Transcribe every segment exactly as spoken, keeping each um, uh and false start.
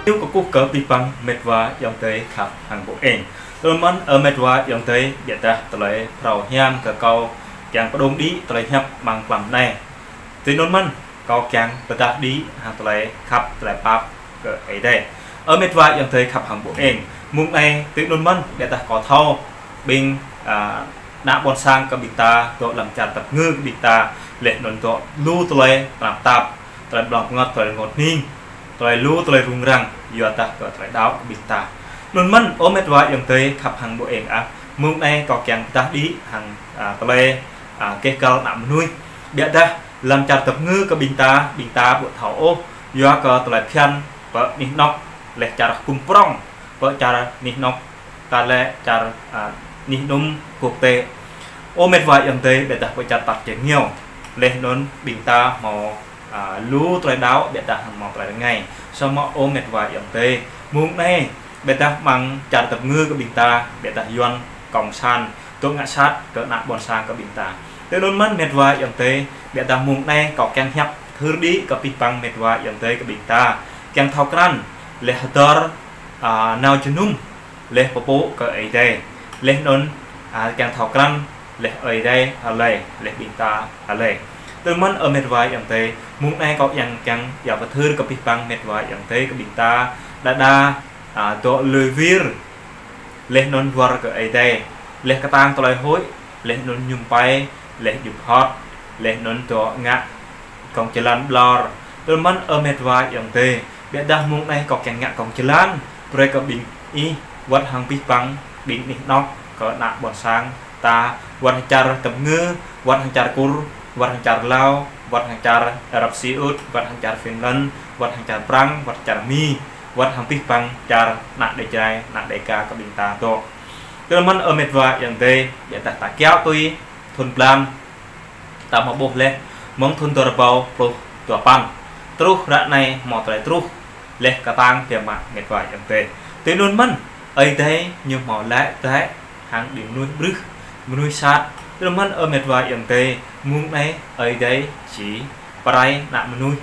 Ñu kơkuh kơ abih bang met wa ayŏng adơi khăp hăng ƀu eng. Tui anŭn mơ̆n ơ met wa ayŏng adơi, biă dah tơlơi phrâo hiam kơ kâo kiăng pơdŏng đĭ tơlơi hiăp amăng mlam anai. Tui anŭn mơ̆n kâo kiăng pơdah đĭ hăng tơlơi khăp tơlơi pap kơ Ơi Adai. Ơ met wa ayŏng adơi khăp hăng ƀu eng. Mông anai tui anŭn mơ̆n biă dah kâo thâo ƀing, a, ană ƀôn sang kơ ƀing ta, dŏ lăm čar tơpơngư kơ ƀing ta, laih anŭn dŏ lu tơlơi tơnap tap, tơlơi blang bơngăt, tơlơi rơngot hning, tơlơi lu tơlơi rŭng răng, yua dah kơ tơlơi đaŏ kơ ƀing ta. Anŭn mơ̆n ơ met wa ayŏng adơi khăp hăng ƀu eng ah, mông anai kâo kiăng pơdah đĭ hăng, a, tơlơi, a, keh găl ană mơnuih. Biă dah lăm čar tơpơngư kơ ƀing ta, ƀing ta ƀu thâo ôh, yua kơ tơlơi phiăn pơ anih anŏ, laih čar hơkŭm prŏng pơ čar anih anŏ, ta lĕ čar, a, anih anŭn quốc tế. Ơ met wa ayŏng adơi, biă dah pơ čar tat čơngiao, laih anŭn ƀing ta hmâo, a, lu tơlơi đaŏ, biă dah hmâo tơlơi rơngai. Samơ̆ ơ met wa ayŏng adơi, mông anai biă dah amăng čar tơpơngư kơ ƀing ta, biă dah Yuan cộng sản dŏ ngă sat kơ ană ƀôn sang kơ ƀing ta. Tui anŭn mơ̆n met wa ayŏng adơi, biă dah mông anai kâo kiăng hiăp hơdơr đĭ kơ abih bang met wa ayŏng adơi kơ ƀing ta kiăng thâo krăn, laih hơdơr, a, nao jơnum, laih pơpŭ kơ Ơi Adai, laih anŭn, a, kiăng thâo krăn, laih Ơi Adai hlơi, laih ƀing ta hlơi. Tui anŭn mơ̆n ơ met wa ayŏng adơi, mông anai kâo kiăng, kiăng iâu pơthưr kơ abih bang met wa ayŏng adơi kơ ƀing ta, đơđa, a, dŏ lui wir, laih anŭn wơr kơ Ơi Adai, laih kơtang tơlơi huĭ, laih anŭn mơñum pai, laih djŭp hŏt, laih anŭn dŏ ngă kông jơlan ƀlŏr. Tui anŭn mơ̆n ơ met wa ayŏng adơi, biă dah mông anai kâo kiăng ngă kông jơlan, brơi kơ ƀing ih, wơ̆t hăng abih bang ƀing anih anŏ kơ ană ƀôn sang ta, wơ̆t hăng čar tơpơngư, wơ̆t hăng čar Kur, wơ̆t hăng čar Lao, wơ̆t hăng čar Arab Saudi, wơ̆t hăng čar Finland, wơ̆t hăng čar Prang, wơ̆t čar Mi, wơ̆t hăng abih bang čar ană Đêga, ană Đêga kơ ƀing ta dŏ. Tui anŭn mơ̆n ơ met wa ayŏng adơi, biă dah ta kiaŏ tui thŭn blan, ta hmâo ƀuh laih, mơ̆ng thŭn dua rơbâo pluh dua păn truh ră anai hmâo tơlơi truh, laih kơtang biă mă met wa ayŏng adơi. Tui anŭn mơ̆n, Ơi Adai ñu hmâo laĭ glaĭ hăng ƀing mơnuih ƀrưh, mơnuih sat. Tui anŭn mơ̆n ơ met wa ayŏng adơi, mông anai Ơi Adai či pơrai ană mơnuih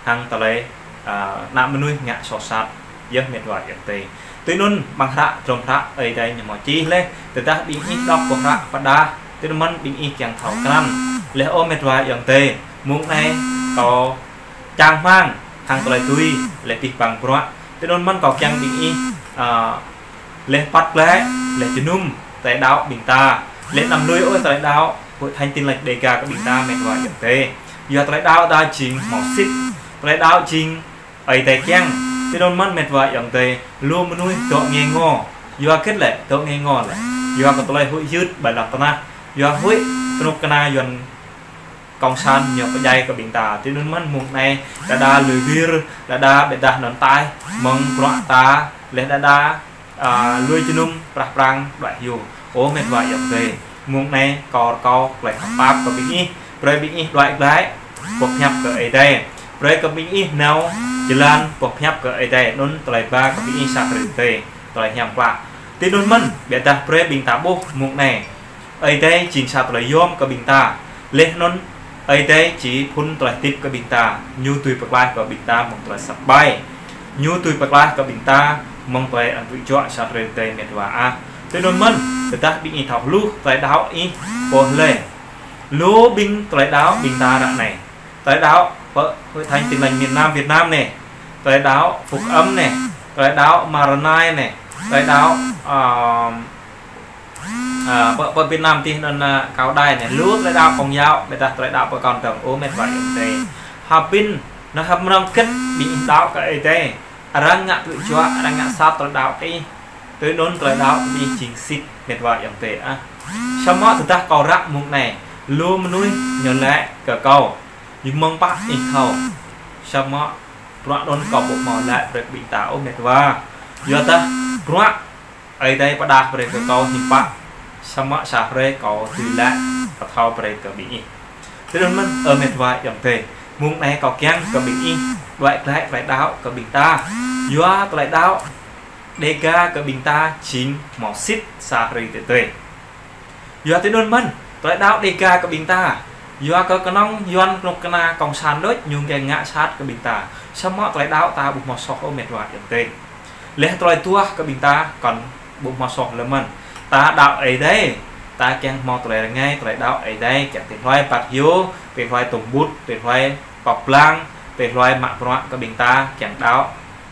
hăng tơlơi, a, ană mơnuih ngă soh sat, yơh met wa ayŏng adơi. Tui anŭn amăng hră, hơdrôm hră Ơi Adai ñu hmâo čih laih, tơdah ƀing ih đŏk boh hră pơdah, tui anŭn mơ̆n ƀing ih kiăng thâo krăn. Laih ơ met wa ayŏng adơi, mông anai kâo čang rơmang hăng tơlơi tui, laih abih bang bruă. Tui anŭn mơ̆n kâo kiăng ƀing ih, a, laih păt glaĭ, laih jơnum tơlơi đaŏ ƀing ta, laih anăm lui ôh tơlơi đaŏ Hội Thánh Tin Lành Đêga kơ ƀing ta met wa ayŏng adơi. Yua tơlơi đaŏ ta jing hmâo sĭt, tơlơi đaŏ jing Ơi Adai kiăng. Tui anŭn mơ̆n met wa ayŏng adơi, lu mơnuih dŏ nge ngo. Yua hơget lĕ dŏ nge ngo lĕ? Yua kơ tơlơi huĭ hyưt ƀơi lŏn tơnah. Yua huĭ kơnuk kơna Yuan cộng sản ñu pơdjai kơ ƀing ta. Tui anŭn mơ̆n mông anai, đơđa lui wir, đơđa biă dah anŭn taih mơ̆ng bruă ta, laih đơđa, a, lui jơnum prah prang đuaĭ hyu. Ơ met wa ayŏng adơi, mông anai kâo rơkâo tơlơi khăp pap kơ ƀing ih, brơi ƀing ih đuaĭ glaĭ boh pơhiăp kơ Ơi Adai. Brơi kơ ƀing ih nao jơlan boh pơhiăp kơ Ơi Adai, anŭn tơlơi ba kơ ƀing ih sa hrơi tơdơi, tơlơi hiam klă. Tui anŭn mơ̆n, biă dah brơi ƀing ta ƀuh mông anai, Ơi Adai jing sa tơlơi yom kơ ƀing ta. Laih anŭn Ơi Adai či phŭn tơlơi hơdip kơ ƀing ta. Ñu dưi pơklaih kơ ƀing ta mơ̆ng tơlơi sat ƀai. Ñu dưi pơklaih kơ ƀing ta mơ̆ng tơlơi arăng tŭ juă sa hrơi tơdơi met wa ah. Tui anŭn mơ̆n, tơdah ƀing ih thâo hluh tơlơi đaŏ ih pô hlơi. Lu ƀing tơlơi đaŏ ƀing ta ră anai. Tơlơi đaŏ pơ Hội Thánh Tin Lành miền Nam Việt Nam anai. Tơlơi đaŏ Phúc Âm anai. Tơlơi đaŏ Maranai anai. Tơlơi đaŏ, ơ, a, pơ, pơ Việt Nam tih anŭn, a, Cao Đài anai, lu tơlơi đaŏ Công giáo, biă dah tơlơi đaŏ pơkŏn dơ̆ng, ơ met wa ayŏng adơi. Hơbĭn, anăm hơmrăng kĕt ƀing ih đaŏ kơ Ơi Adai. Arăng ngă tŭ juă, arăng ngă sat tơlơi đaŏ kơ ih. Tui anŭn tơlơi đaŏ kơ ƀing ih jing sĭt met wa ayŏng adơi ah. Samơ̆ tơdah kâo ră mông anai, lu mơnuih ñu laĭ kơ kâo, ñu mơ̆ng pă ih thâo. Samơ̆ bruă anŭn kâo ƀu hmâo laĭ brơi kơ ƀing ta ôh met wa. Yua dah bruă Ơi Adai pơdah brơi kơ kâo hiư̆m pă, samơ̆ sa hrơi kâo dưi laĭ pơthâo brơi kơ ƀing ih. Tui anŭn mơ̆n ơ met wa ayŏng adơi, mông anai kâo kiăng kơ ƀing ih đuaĭ glaĭ tơlơi đaŏ kơ ƀing ta. Yua tơlơi đaŏ Đêga kơ ƀing ta jing hmâo sĭt sa hrơi tơdơi. Yua tui anŭn mơ̆n, tơlơi đaŏ Đêga kơ ƀing ta Yua kơ kơnơ̆ng Yuan kơnuk kơna kông sản đôč ñu kiăng ngă sat kơ ƀing ta. Samơ̆ tơlơi đaŏ ta ƀu hmâo soh ôh met wa ayŏng adơi. Laih tơlơi tuah kơ ƀing ta kŏn ƀu hmâo soh lơ̆m mơ̆n. Ta đaŏ Ơi Adai, ta kiăng hmâo tơlơi rơngai, tơlơi đaŏ Ơi Adai, kiăng tui hloi bat hiu, tui hloi tơmbut, tui hloi pŏk blang, tui hloi mă bruă kơ ƀing ta, kiăng đaŏ,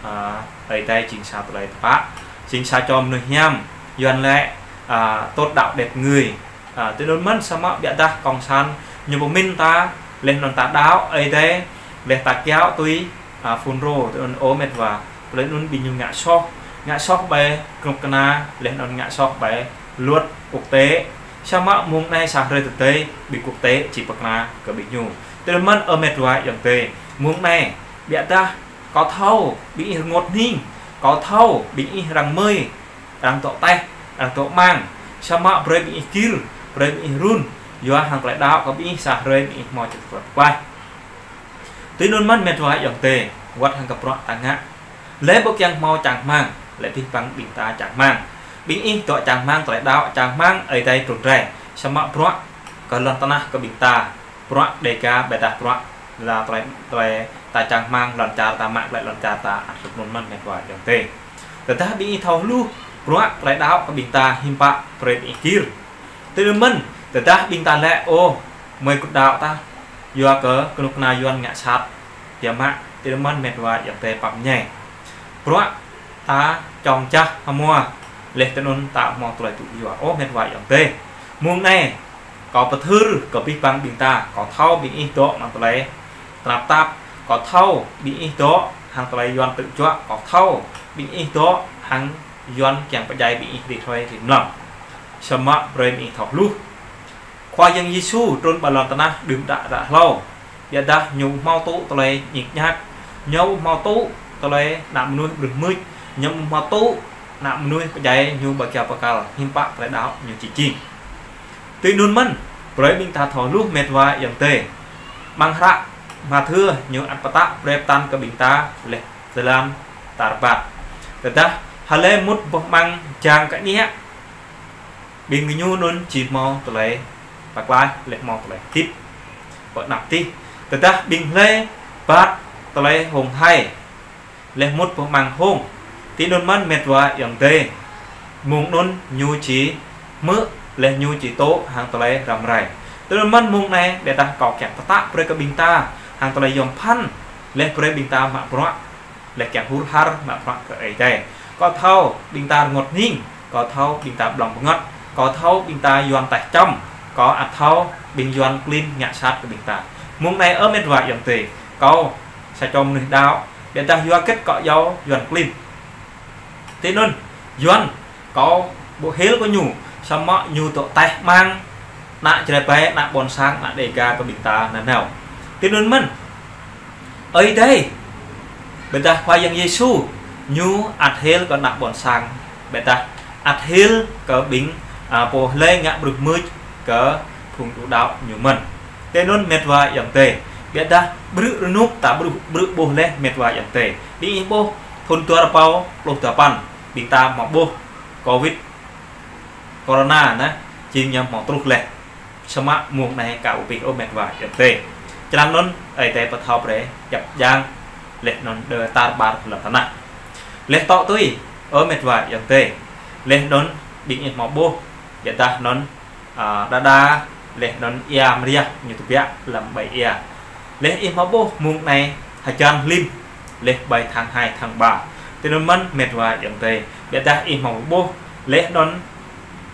a, Ơi Adai jing sa tơlơi tơpă, jing sa čô mơnuih hiam, Yuan lĕ, a, tốt đạo đẹp người. A, tui anŭn mơ̆n samơ̆ biă dah kông sản ñu pơmĭn ta, laih anŭn ta đaŏ Ơi Adai, laih ta kiaŏ tui, a, phun rô, tui anŭn ơ met wa, tơlơi anŭn ƀing ñu ngă soh, ngă soh ƀơi kơnuk kơna, laih anŭn ngă soh ƀơi luật quốc tế. Samơ̆ mông anai sa hrơi tơdơi, ƀing quốc tế či pơkra kơ ƀing ñu. Tui anŭn mơ̆n ơ met wa ayŏng adơi, mông anai, biă dah kâo thâo ƀing ih rơngot hning, kâo thâo ƀing ih arăng mơi, arăng dŏ taih, arăng dŏ mang. Samơ̆ brơi ƀing ih gir, brơi ƀing ih run. Yua hăng tơlơi đaŏ kơ ƀing ih sa hrơi ƀing ih hmâo čơt kơt klaih. Tui anŭn mơ̆n met wa ayŏng adơi, wơ̆t hăng kơ bruă ta ngă. Lĕ ƀu kiăng hmâo čang rơmang, lĕ abih bang ƀing ta čang rơmang. Ƀing ih dŏ čang rơmang tơlơi đaŏ, čang rơmang Ơi Adai trŭn rai. Samơ̆ bruă kơ lŏn tơnah kơ ƀing ta, bruă Dêga ƀôdah bruă lŏn tơlơi, tơlơi ta čang rơmang lŏn čar ta mă glaĭ lŏn čar ta ăt hrup anŭn mơ̆n met wa ayŏng adơi. Tơdah ƀing ih thâo hluh, bruă tơlơi đaŏ kơ ƀing ta hiư̆m pă brơi ƀing ih gir. Tui anŭn mơ̆n, tơdah ƀing ta lĕ, ơ, mơi kŭt đaŏ ta, yua kơ kơnuk kơna Yuan ngă sat, biă mă, tui anŭn mơ̆n met wa ayŏng adơi pap ñai. Bruă ta čŏng čah hmua, laih tui anŭn ta hmâo tơlơi tŭ yua ôh met wa ayŏng adơi. Mông anai, kâo pơthưr kơ abih bang ƀing ta, kâo thâo ƀing ih dŏ amăng tơlơi tơnap tap, kâo thâo ƀing ih dŏ hăng tơlơi Yuan tŭ juă, kâo thâo ƀing ih dŏ hăng Yuan kiăng pơdjai ƀing ih rĭm hrơi rĭm mlam. Samơ̆ brơi ƀing ih thâo hluh. Khua Yang Yêsu trŭn ƀơi lŏn tơnah đưm đă ră hlâo. Biă dah ñu ƀu hmâo tŭ tơlơi ñik ñak. Ñu ƀu hmâo tŭ tơlơi ană mơnuih brưh mưč. Ñu ƀu hmâo tŭ ană mơnuih pơdjai ñu ƀơi kơyâo bơkal hiư̆m pă tơlơi đaŏ ñu či jing. Tui anŭn mơ̆n, brơi ƀing ta thâo hluh met wa ayŏng adơi. Amăng hră Mathiơ ñu ăt pơtă brơi pơtăn kơ ƀing ta laih jơlan tar ƀar. Tơdah hlơi mŭt boh amăng jang kơñĕ, ƀing ñu anŭn či hmâo tơlơi pơklaih laih hmâo tơlơi hơdip pơ anăp adih. Tơdah ƀing hlơi bat tơlơi hông hai, laih mŭt boh amăng hông, tui anŭn mơ̆n met wa ayŏng adơi. Mông anŭn ñu či hmư̆, laih ñu či tŭ hăng tơlơi răm rai. Tui anŭn mơ̆n mông anai, biă dah kâo kiăng pơtă brơi kơ ƀing ta hăng tơlơi yom pơphan, laih brơi ƀing ta mă bruă, laih kiăng hur har mă bruă kơ Ơi Adai. Kâo thâo ƀing ta rơngot hning, kâo thâo ƀing ta blŏng bơngăt, kâo thâo ƀing ta Yuan taih čăm, kâo ăt thâo ƀing Yuan klin ngă sat kơ ƀing ta. Mông anai ơ met wa ayŏng adơi, kâo sa čô mơnuih đaŏ, biă dah yua hơget kâo iâu Yuan klin. Tui anŭn, Yuan, kâo ƀu hil kơ ñu, samơ̆ ñu dŏ taih mang, ană Jrai ƀai, ană ƀôn sang, ană Dêga kơ ƀing ta nanao. Tui anŭn mơ̆n, Ơi Adai, biă dah Khua Yang Yêsu, ñu ăt hil kơ ană ƀôn sang, biă dah ăt hil kơ ƀing, a, pô hlơi ngă brưh mưč kơ phung tŭ đaŏ ñu mơ̆n. Tui anŭn met wa ayŏng adơi, biă dah brư̆ rơnŭk ta brư̆, brư̆ ƀuh laih met wa ayŏng adơi. Ƀing ih ƀuh thŭn dua rơbâo pluh dua păn, ƀing ta hmâo ƀuh Covid Corona anai, jing ñu hmâo truh laih. Samơ̆ mông anai ka ƀu abih ôh met wa ayŏng adơi. Črăn anŭn Ơi Adai pơthâo brơi djŏp djang laih anŭn đơ tar ƀar lŏn tơnah. Laih tŏ tui, ơ met wa ayŏng adơi. Laih anŭn ƀing ih hmâo ƀuh, biă dah anŭn, a, đơđa, laih anŭn ia mơriah ñu tơbiă lăm ƀơi ia. Laih ih hmâo ƀuh mông anai hơjan hlim, laih ƀơi tháng hai tháng ba. Tui anŭn mơ̆n met wa ayŏng adơi. Biă dah ih hmâo ƀuh, laih anŭn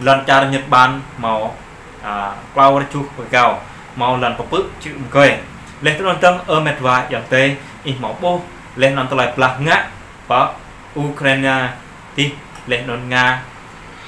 lŏn čar Nhật Bản hmâo, a, klâo rơjuh rơgao, hmâo lŏn pơpư̆ čư̆ mơgơi. Laih tui anŭn dơ̆ng ơ met wa ayŏng adơi, ih hmâo ƀuh, laih anŭn tơlơi blah ngă pơ Ukraina adih, laih anŭn Nga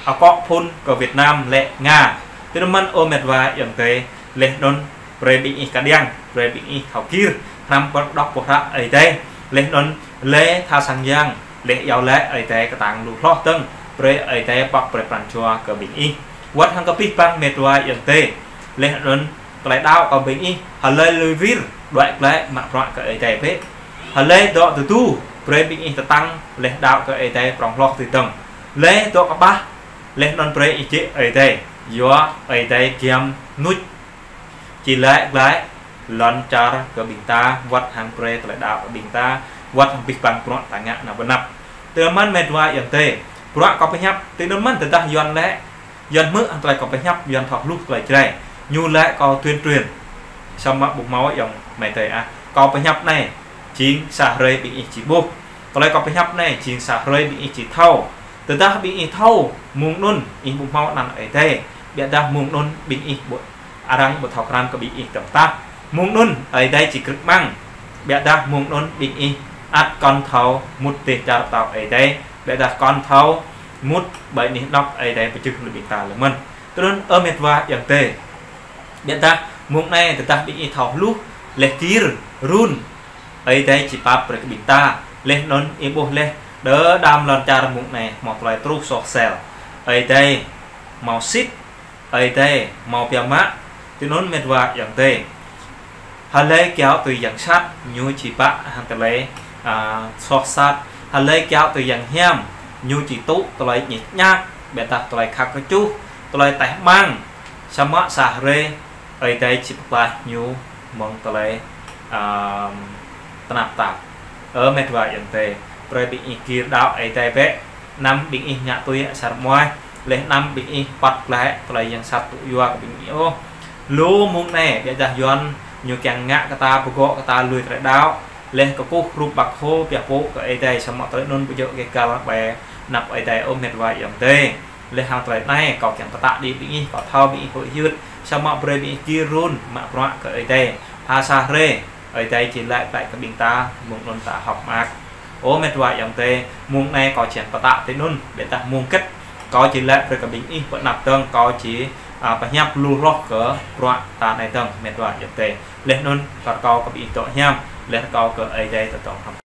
akŏ phŭn kơ Việt Nam lĕ Nga. Tui anŭn mơ̆n ơ met wa ayŏng adơi, laih anŭn brơi ƀing ih kơđiăng, brơi ƀing ih thâo gir, hrăm pơđŏk boh hră Ơi Adai, laih anŭn lĕ tha sang yang, laih iâu laĭ Ơi Adai kơtang lu hloh dơ̆ng, brơi Ơi Adai pŏk brơi pran jua kơ ƀing ih. Wơ̆t hăng kơ abih bang met wa ayŏng adơi, laih anŭn tơlơi đaŏ kơ ƀing ih, hlơi lui wir, đuaĭ glaĭ mă bruă kơ Ơi Adai bĕ. Hlơi dŏ tơdu, brơi ƀing ih tơtăng, laih đaŏ kơ Ơi Adai prŏng hloh tui dơ̆ng. Hlơi dŏ kơƀah, laih anŭn brơi ih jĕ Ơi Adai, yua Ơi Adai giăm nuč. či laĭ glaĭ lŏn čar kơ ƀing ta, wơ̆t hăng brơi tơlơi đaŏ kơ ƀing ta, wơ̆t hăng abih bang bruă ta ngă nao pơ anăp. Tơl anŭn mơ̆n met wa ayŏng adơi, bruă kâo pơhiăp tui anŭn mơ̆n, tơdah Yuan lĕ, Yuan hmư̆ hăng tơlơi kâo pơhiăp, Yuan thâo hluh tơlơi Jrai. Ñu laĭ kâo tuyên truyền. Samơ̆ ƀu hmâo ayŏng amai adơi ah. Kâo pơhiăp anai, jing sa hrơi ƀing ih či ƀuh. Tơlơi kâo pơhiăp anai, jing sa hrơi ƀing ih či thâo. Tơdah ƀing ih thâo, mơ̆ng anŭn ih ƀu hmâo anăn Ơi Adai. Biă dah mơ̆ng anŭn ƀing ih ƀu, arăng ƀu thâo krăn kơ ƀing ih tơm tah. Mơ̆ng anŭn Ơi Adai či krư̆ mơ̆ng. Biă dah mơ̆ng anŭn ƀing ih ăt kŏn thâo mŭt dêh čar pơtao Ơi Adai. Biă dah kŏn thâo mŭt ƀơi anih anŏ Ơi Adai pơjing lui ƀing ta lĕ mơ̆n. Tui anŭn ơ met wa ayŏng adơi. Biă dah mơ̆ng anai tơdah ƀing ih thâo hluh, laih gir run, Ơi Adai či pap brơi kơ ƀing ta. Laih anŭn ih ƀuh laih, đơ đam lŏn čar mơ̆ng anai hmâo tơlơi truh soh sel. Ơi Adai hmâo sĭt, Ơi Adai hmâo biă mă. Tui anŭn met wa ayŏng adơi. Hlơi kiaŏ tui yang sat, ñu či pă hăng tơlơi, a, soh sat. Hlơi kiaŏ tui yang hiam, ñu či tŭ tơlơi ñik ñak, biă dah tơlơi khăp kơčuh, tơlơi teh ƀang. Samơ̆ sa hrơi Ơi Adai či pơklaih ñu mơ̆ng tơlơi, a, tơnap tap. Ơ met wa ayŏng adơi, brơi ƀing ih gir đaŏ Ơi Adai bĕ. Anăm ƀing ih ngă tui asar muaih, laih anăm ƀing ih păt glaĭ tơlơi yang sat tŭ yua kơ ƀing ih ôh. Lu mơ̆ng anai, biă dah Yuan ñu kiăng ngă kơ ta, pơgŏ kơ ta lui tơlơi đaŏ, laih kơkuh rup bak hô pioh pơpŭ kơ Ơi Adai, samơ̆ tơlơi anŭn ƀu djơ̆ gêh gal ƀơi anăp Ơi Adai ôh met wa ayŏng adơi. Laih hăng tơlơi anai, kâo kiăng pơtă đĭ ƀing ih, kâo thâo ƀing ih huĭ hyưt, samơ̆ brơi ƀing ih gir run mă bruă kơ Ơi Adai. Pha sa hrơi, Ơi Adai či laĭ glaĭ kơ ƀing ta, mơ̆ng anŭn ta hơ̆k mơak. Ơ met wa ayŏng adơi, mơ̆ng anai kâo či pơtă tui anŭn, biă dah mơ̆ng kơ̆t, kâo či laĭ brơi kơ ƀing ih pơ anăp dơ̆ng, kâo či, a, pơhiăp lu hloh kơ bruă ta anai dơ̆ng, met wa ayŏng adơi. Laih anŭn, rơkâo kơ ƀing ih dŏ hiam, laih rơkâo kơ Ơi Adai tơdŏng hăng